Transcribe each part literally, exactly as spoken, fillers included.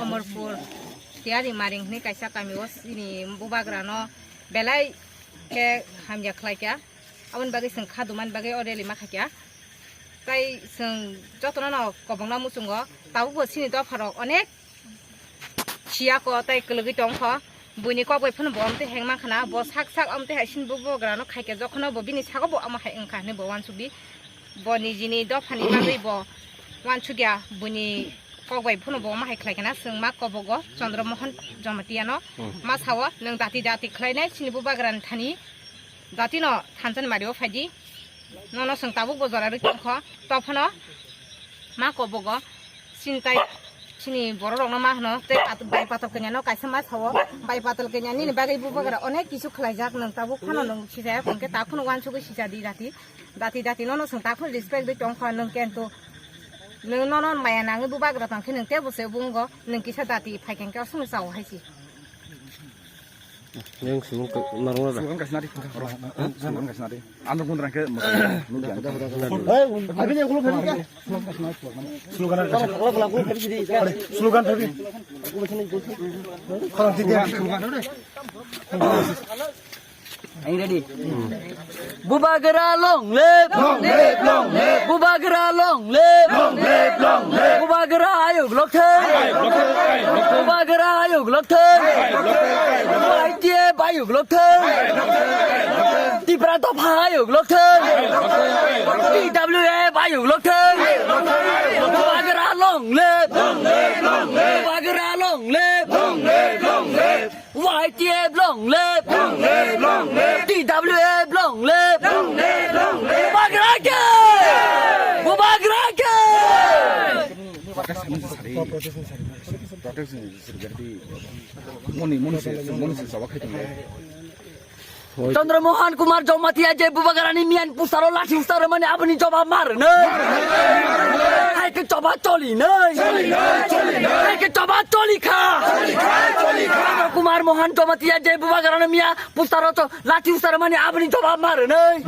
Amarpur Tiyari Maring hwnwi kaisa kami o chini bubagrano belai khe hamya khlaikha. Aboni bagwi chwng kha dumani bagwi o rally ma khaikha. Tai chwng jotono no kobongna muchungo, tabukbo chini dopharok onek siyako tai kwlwgwi tongkho. Buini kok bai phano bo amtwi heng mankha na, bo sak sak amtwi hai chini bubagrano khaikha, jokhono bo bini sago bo omo hai wngkha hwnwi bo uansukdi. Bo nijini dophani bagwi bo uansukya, buini kok bai phano bo omo hai khlaikha na, chwng ma kobogo Chandra Mohan Jamatia no. Hmm. Ma sao, nwng dati dati khlainai chini bubagrani thani, dati no thansa ni mari o phaidi. Nono chwng tabuk bo jora rwkhe wngkho, tophano ma kobogo chini tai chini borok rokno ma hwno tei pat-, bai patal kanya no kaisa ma sao, bai patal kanya nini bagwi bubagra onek kisu khlaijak, nwng tabuk phano nwng sijaya hwnkhe ta phano uansugwi sijadi dati, dati dati nono chwng ta phano respect dwi tongkha nwng kento nwng nono maya nangwi bubagra tongkhe nwng tebo se bungo nwng kisa dati phaikhe hwnkhe osongni sao hai si. Yang sumung ke marung ada. Slogan kasih nadi. Slogan kasih nadi. Ando pun rangke. Slogan kasih. Slogan kasih. Slogan tadi. Slogan. Are you ready? Bubagra long live! Long live, long live! Bubagra long live! Long live, long live! Bubagra ayuk lokthai! Ayuk lokthai, ayuk lokthai! Bubagra ayuk lokthai! Ayuk lokthai, ayuk lokthai! Y T F ayuk lokthai! Ayuk lokthai, ayuk lokthai! Tipra dopha ayuk lokthai! Ayuk lokthai, ayuk lokthai! T W F ayuk lokthai! Ayuk lokthai, ayuk lokthai! Bubagra long live! Long live, long live! Bubagra long live! Long live, long live! Y T F long live! Long live, long live! T W F long live! Long live, long live! Bubagra ke! Bubagra ke! Moni, moni se, moni se sawa khai tong. Chandra Mohan Kumar Jamatia je bubagrani miyan pusaro lathi usaro mani aboni jawab mar nai. Hai ke jawab choli nai. Hai ke jawab choli kha. Chandra Kumar Mohan Jamatia je bubagrani miya pusaro to lathi usaro mani aboni jawab mar nai.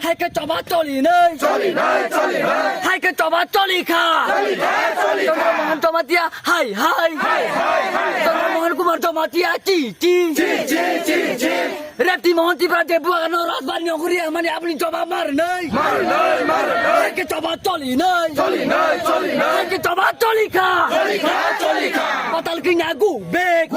Hai ke jawab choli nai. Hai ke jawab choli kha. Chandra Mohan Jamatia hai hai. Chandra Mohan Kumar Jamatia chi chi. Repti Mohan Tipra je bubagrano rajbari nongkuri mani aboni jawab mar nai. Hai ke jawab choli nai. Hai ke jawab choli kha. Patal kanya go back.